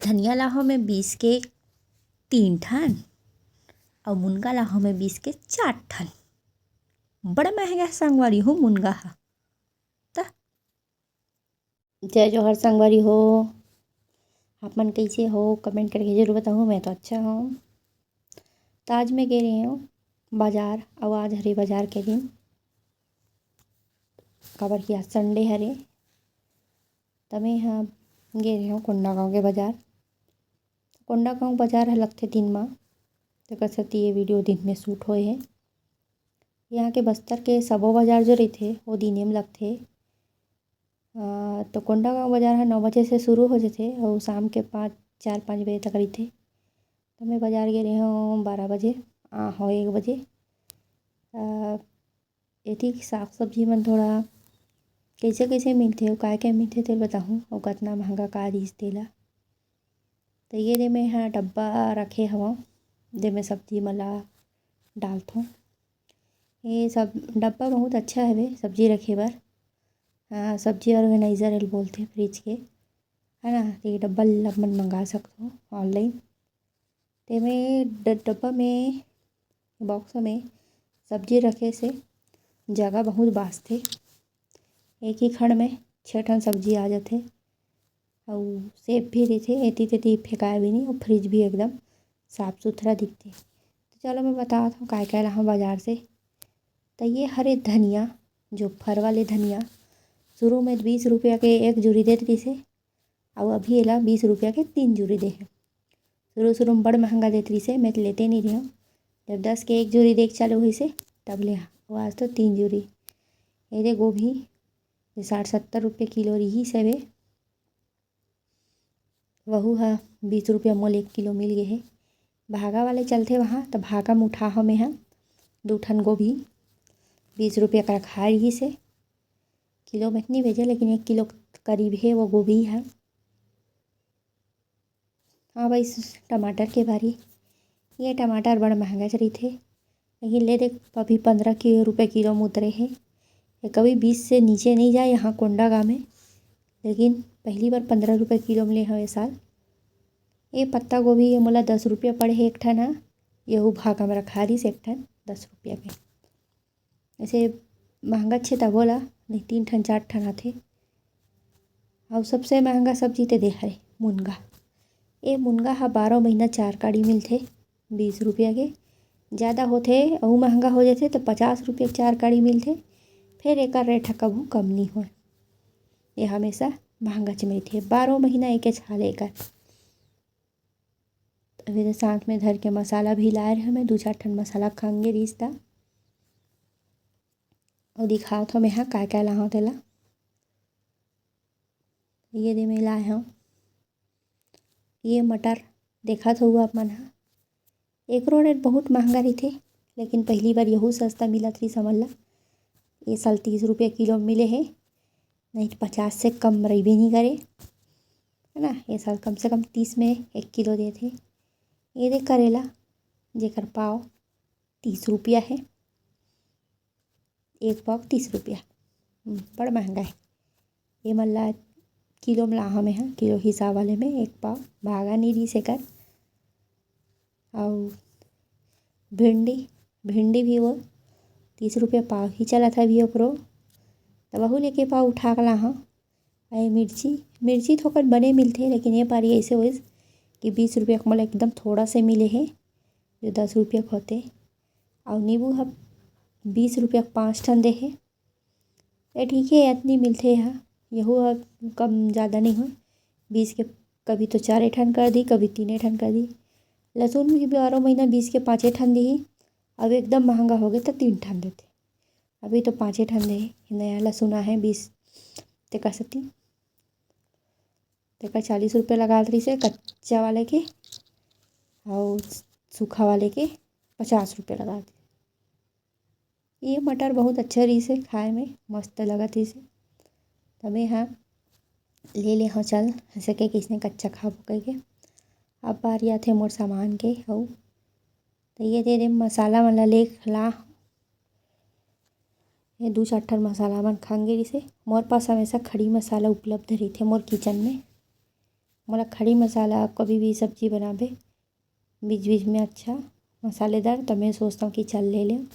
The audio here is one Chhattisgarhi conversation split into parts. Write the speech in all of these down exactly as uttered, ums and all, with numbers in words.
धनिया लाहौं मैं बीस के तीन ठन, अउ मुनगा लाहौं मैं बीस के चार ठन। बड़ा महंगा हे संगवारी हो मुनगा ह। त जय जोहार संगवारी हो, आप मन कइसे हो? Comment करके जरूर बताहू। मैं तो अच्छा हूँ। त आज मैं गे रहे हूँ बाजार, अउ आज हरे बाजार के दिन, काबर कि आज Sunday हरे। त मैं ह गे रहे हूँ कोंडागांव के बाजार। कोंडागांव बाजार ह लगथे दिन म, तेकर सेती ये video दिन में shoot होए हे। यहाँ के बस्तर के सबो बाजार जो रहिथे, वो दिने म लगथे। अ, तो कोंडागांव बाजार ह नौ बजे से शुरू हो जथे अउ शाम के पाँच, चार पाँच बजे तक रहिथे। तो मैं बाजार गे रहे हूँ बारह बजे, आ हो एक बजे। अ, एती साग सब्जी मन थोड़ा कइसे कइसे मिलथे अउ काय काय मिलथे, तेला बताहूँ, अउ कतना महंगा का रिहिस तेला। त ये दे मैं ह डब्बा रखे हवं, दे मैं सब्जी मन ला डालथों। ये सब डब्बा बहुत अच्छा हवे सब्जी रखे बर। हाँ, सब्जी organizer एला बोलथे fridge के, है ना? त ये डब्बा ल आप मन मंगा सकथो online। ते में ड-, डब्बा में, box में सब्जी रखे से जगह बहुत बाँचथे। एक ही खड़ में छः ठन सब्जी आ जाथे, अउ safe भी रहिथे, एती तेती फेंकाय भी नहीं, अउ fridge भी एकदम साफ सुथरा दिखथे। तो चलो मैं बतात हूँ काय काय लाहूँ बाजार से। त ये हरे धनिया, जो फर वाले धनिया, शुरू में बीस रुपया के एक जुरी देत रहिसे, अउ अभी एला बीस रुपया के तीन जुरी दे हे। शुरू-शुरू में बड़ महंगा देत रहिसे, मैं तो लेते नहीं रहेंव। जब दस के एक जुरी देख चालू होइसे, तब ले हा। अउ आज तो तीन जुरी। ये दे गोभी, ये साठ सत्तर रुपये किलो रिहिस हवे। वहू ह बीस रुपया मोल एक किलो मिल गे हे। भागा वाले चलथे वहाँ, त भागा में उठा हव मेंहा दू ठन गोभी, बीस रुपया के रखाय रिहिस हे। किलो में तो नहीं बेचे, लेकिन एक किलो करीब हे वो गोभी ह। अब आइस टमाटर के बारी। ये टमाटर बड़ महंगा च रहिथे, लेकिन ले देख, अभी पन्द्रह कि-, रुपये किलो में उतरे हे। ये कभी बीस से नीचे नहीं जाए यहाँ कोंडागांव में, लेकिन पहली बार पन्द्रह रुपये किलो में ले हव ए साल। ये पत्ता गोभी, ये मोला दस रुपया पड़े हे एक ठन ह, यहू भागा में रखा रिहिस एक ठन दस रुपया के। ऐसे महंगा छे तभो ला, नहीं तीन ठन चार ठन आथे। अउ सबसे महंगा सब्जी ते दे हरे मुनगा। ए मुनगा ह बारह महीना चार काड़ी मिलथे, बीस रुपया के। ज़्यादा होथे अउ महंगा हो जाथे त पचास रुपया के चार काड़ी मिलथे। फेर एकर rate ह कभू कम नहीं होय। ये हमेशा महंगा च मिलथे, बारह महीना एके छाल एकर। अभी तो साथ में धर के मसाला भी लाए रहे मैं, दू चार ठन मसाला खंगे रिहिस ता। अउ दिखावत हव मेंहा काय काय लाहव तेला। ये दे मैं लाए हव, ये मटर देखत हव आप मन ह, एकरो rate बहुत महंगा रहिथे, लेकिन पहली बार यहू सस्ता मिलत रहिस हमन ला। ये साल तीस रुपया किलो मिले हे, नहीं तो पचास से कम रहिबे नहीं करे, है ना। ये साल कम से कम तीस में एक किलो देथे। ये दे करेला, जेकर पाव तीस रुपया हे, एक पाव तीस रुपया। हम्म, बड़ महंगा हे। ये मन ला किलो में लाहा मेंहा, किलो हिसाब वाले में एक पाव भागा नहीं रिहिस एकर। अउ भिंडी, भिंडी भी वो तीस रुपया पाव ही चलत हे अभी ओकरो, त वहू लेके पाव उठा के लाहा। अउ ये मिर्ची, मिर्ची थोकन बने मिलथे, लेकिन ये पारी ऐसे होइस कि बीस रुपया के मोला एकदम थोड़ा से मिले हे, जो दस रुपया के होथे। अउ नींबू ह बीस रुपया के पाँच ठन दे हे। ये ठीक हे, अतनी मिलथे ह, यहू ह कम ज़्यादा नहीं होय। बीस के कभी तो चारे ठन कर दी, कभी तीने ठन कर दी। लहसुन भी बारह महीना बीस के पाँचे ठन दिही, अब एकदम महंगा हो गए त तीन ठन देथे। अभी तो पाँचे ठन दे हे, नया लहसुन आहे बीस तेकर सेती। तेकर चालीस रुपया लगात रहिसे कच्चा वाले के, अउ सूखा वाले के पचास रुपया लगात। ये मटर बहुत अच्छा रहिसे, खाए में मस्त लगत रहिसे। त मेंहा ले ले हव, चल, ऐसे के किसने कच्चा खाबो कहिके। अब बारी आथे मोर सामान के, अउ त ये दे दे मसाला मन ला ले ला। ये दू चार ठन मसाला मन खंगे रहिसे। मोर पास हमेशा खड़ी मसाला उपलब्ध रहिथे मोर kitchen में। मोला खड़ी मसाला कभी भी सब्जी बनाबे बीच बीच में अच्छा मसालेदार, त मैं सोचथंव कि चल ले लेंव,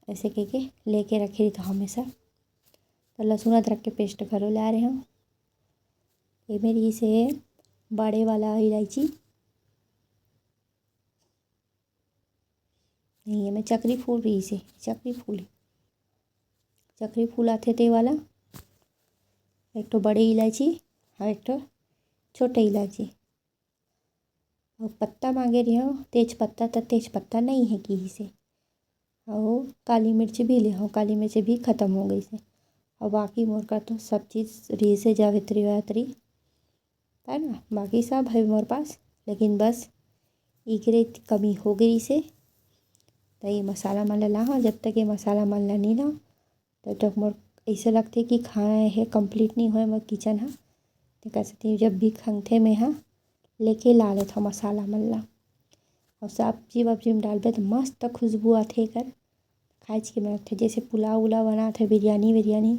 ऐसे कहिके लेके रखे रहिथंव हमेशा। त लहसुन अदरक के paste घलो ला रहे हंव। एमे रहिसे बड़े वाला इलायची, नहीं, एमे चक्री फूल रहिसे, चक्री फूल, चक्री फूल आथे ते वाला, एक ठो बड़े इलायची अउ एक ठो छोटे इलायची। अउ पत्ता मांगे रहे हंव, तेज पत्ता, त तेज पत्ता नइ हे किहिसे। अउ काली मिर्च भी ले हंव, काली मिर्च भी खतम हो गइसे। अउ बाकी मोर कर तो सब चीज रहिसे, जावित्री वावित्री, है ना, बाकी सब हे मोर पास, लेकिन बस इकरे कमी हो गइसे। त ये मसाला मन ल लाहूं, जब तक ये मसाला मन ल नइ लाहूं, तब तक मोर अइसे लगथे कि खाना हे complete नइ होय मोर kitchen ह। तेकर सेती जब भी खंगथे मैं ह, लेके ला लेथंव मसाला मन ला। अउ सब्जी वब्जी में डालबे त मस्त खुशबू आथे एकर, खाएच के मन लगथे। जैसे पुलाव उलाव बनात हे, बिरयानी विरयानी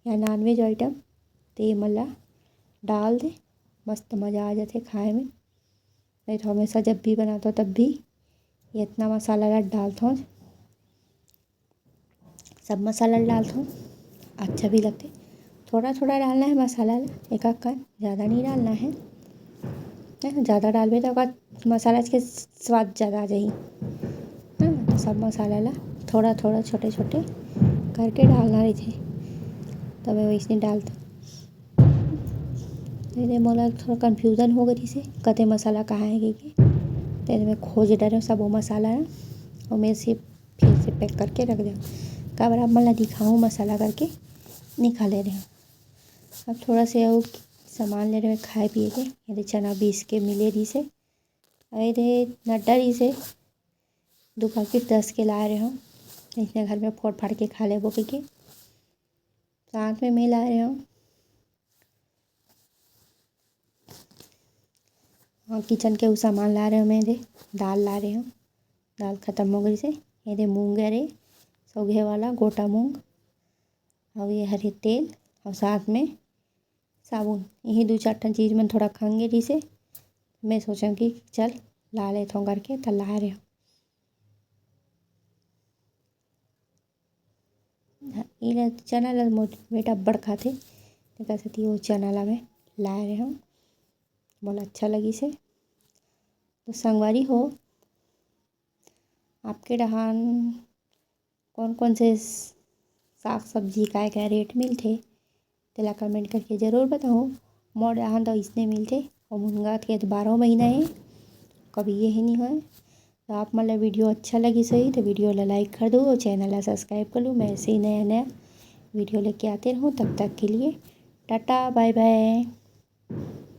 या non veg item, ते मन ला डाल दे, मस्त मजा आ जाथे खाए में। नहीं तो हमेशा जब भी बनाथंव तब भी ये इतना मसाला ला डालथंव, सब मसाला ला डालथंव, अच्छा भी लगथे। थोड़ा थोड़ा डालना हे मसाला ला, एक आध कन, ज़्यादा नइ डालना हे, है ना? ज़्यादा डालबे त ओकर मसाला के स्वाद ज़्यादा आ जाही, है ना? त सब मसाला ला थोड़ा थोड़ा छोटे छोटे करके डालना रहिथे, त मैं वइसने डालथंव। एदे मोला थोड़ा confusion हो गे रहिसे, कते मसाला कहाँ हे कहिके, त एदे मैं खोज डरेंव सबो मसाला ला, अउ मैं से फिर से pack करके रख देंव। काबर आप मन ला दिखाहूं मसाला करके निकाले रहेंव। अब थोड़ा से अउ सामान ले रहेंव खाए पिए के, एदे चना पीस के मिले रहिसे, अउ एदे नड्डा रहिसे, दू packet दस के लाए रहेंव, अइसने घर में फोड़ फाड़ के खा लेबो कहिके। साथ में मैं लाए रहेंव, हाँ, kitchen के उ सामान लाए रहेंव मैं, एदे दाल लाए रहेंव, दाल खतम हो गइसे। एदे मूंग हरे, सौघे वाला गोटा मूंग, अउ ये हरे तेल, अउ साथ में साबुन। इही दू चार ठन चीज मन थोड़ा खंगे रहिसे, मैं सोचेंव कि चल ला लेथंव करके, त लाए रहेंव। हाँ, इला चना ला मोर बेटा अब्बड़ खाथे, तेकर सेती वो चना ला मैं लाए रहेंव, मोला अच्छा लगिसे। तो संगवारी हो, आपके डहान कौन कौन से साग सब्जी काय काय rate मिलथे, तेला comment करके जरूर बताहू। मोर डहान तो इसने मिलथे, अउ मुनगा के तो बारहो महीना हे, कभी ये ही नहीं होय। तो आप मन ला video अच्छा लगिस होही तो video ला like कर दू अउ channel ला subscribe कर लू। मैं ऐसे ही नया नया video लेके आते रहूँ। तब तक के लिए टाटा, bye bye।